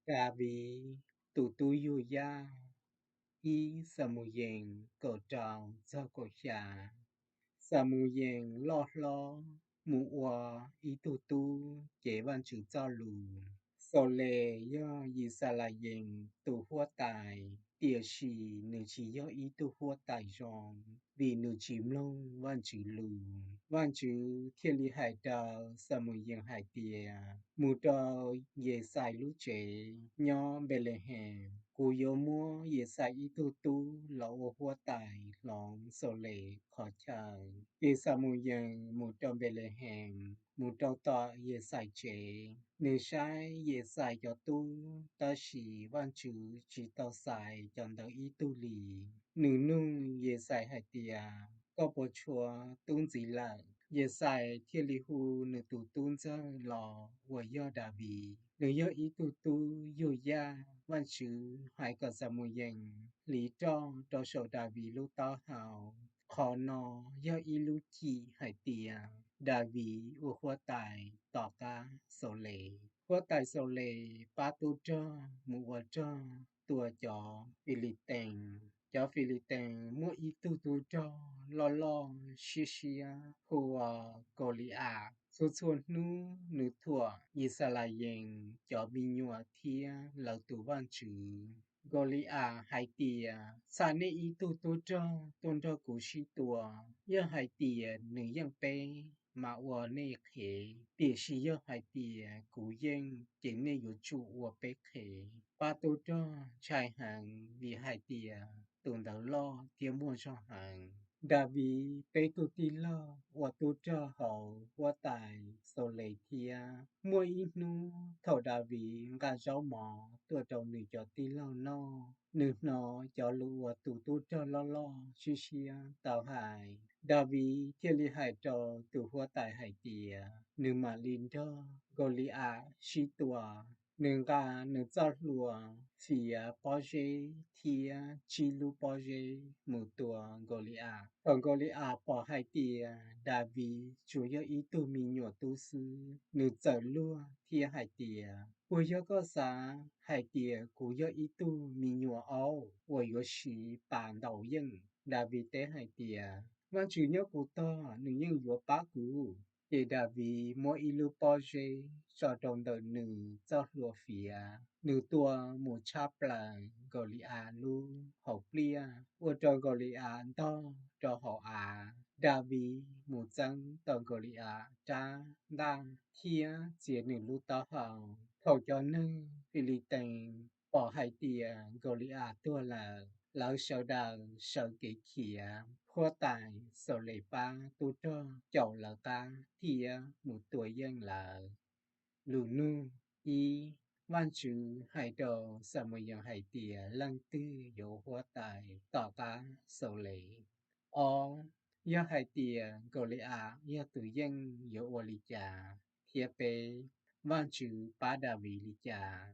Daviv tus tub yug yaj. Ib Xamuyees kaum rau txog kaum xya. Xamuyees loj hlob mus ua ib tug tub cev Vajtswv txoj lus. Xaules yog Yixalayees tus huab tais, tiam sis nws tsis yog ib tug huab tais zoo, vim nws tsis mloog Vajtswv lus. Vajtswv thiaj li hais rau Xamuyees hais tias, mus rau Yexais lub tsev nyob Npelehees, kuv yuav muab Yexais ib tug tub los ua huab tais hloov Xaules qhov chaw. Ces Xamuyees mus rau Npelehees, mus rau tom Yexais tsev. Nws saib Yexais cov tub, tab sis Vajtswv tsis tau xaiv cov ntawd ib tug li. Nws nug Yexais hais tias, koj puas tshuav tub ntxiv lawm? Yexais thiaj li hu nws tus tub ntxawg los uas yog Daviv. Nws yog ib tug tub yug yaj. Vajtswv hais kom Xamuyees hliv roj rau saum Daviv lub taub hau. Qhov no yog ib lub cim hais tias Daviv ua huab tais tom qab Xaules. Huab tais Xaules pab tub rog mus ua rog tua cov Filitees. Cov Filitees muaj ib tug tub rog loj loj siab siab hu ua Kauli-as. Txhua txhua hnub nws thuam Yixalayees cov me nyuam thiab lawv tus Vajtswv. Kauli-as hais tias, txhais nej ib tug tub rog tuaj nrog kuv sib tua. Yog hais tias nws yeej peb, mas ua nej qhev, tiam sis yog hais tias kuv yeej, ces nej yuav tsum ua peb qhev. Pab tub rog ntshai heev vim hais tias tus ntawd loj thiab muaj zog heev. Daviv peb tug tij laug ua tub rog hauv huab tais Xaules thiab. Muaj ib hnub thaum Daviv nqa zaub mov tuaj rau nws cov tij laug noj, nws hnov cov lus uas tus tub rog loj loj siab siab tau hais. Daviv thiaj li hais rau tus huab tais hais tias nws mam li nrog Kauli-as sib tua. Nws nqa nws txoj hlua fiav pob zeb thiab tsib lub pob zeb mus tua Kauli-as. Thaum Kauli-as pom hais tias Daviv tsuas yog ib tug me nyuam tub xwb, nws txawm luag thiab hais tias, puas yog koj xav hais tias kuv yog ib tug me nyuam aub uas yuav siv pas ntaus yeej? Daviv teb hais tias, Vajtswv nyob kuv tog, nws yeej yuav pab kuv. Ces Daviv muab ib lub pob zeb tso rau ntawm nws txoj hlua fiav, nws tua mus tshab plaws Kauli-as lub hauv pliaj, ua rau Kauli-as ntog rau hauv av. Daviv mus txeeb tau Kauli-as rab ntaj thiab txiav nws lub taub hau. Thaum cov neeg Filitees pom hais tias Kauli-as tuag lawm, lawv sawv daws sawv kev khiav. Huab tais Xaules pab tub rog caum lawv qab thiab mus tua yeej lawv. Lus nug: Ib, Vajtswv hais rau Xamuyees hais tias leej twg yuav ua huab tais tom qab Xaules? Ob, yog hais tias Kauli-as yog tus yeej yuav ua li cas? Thiab peb, Vajtswv pab Daviv li cas?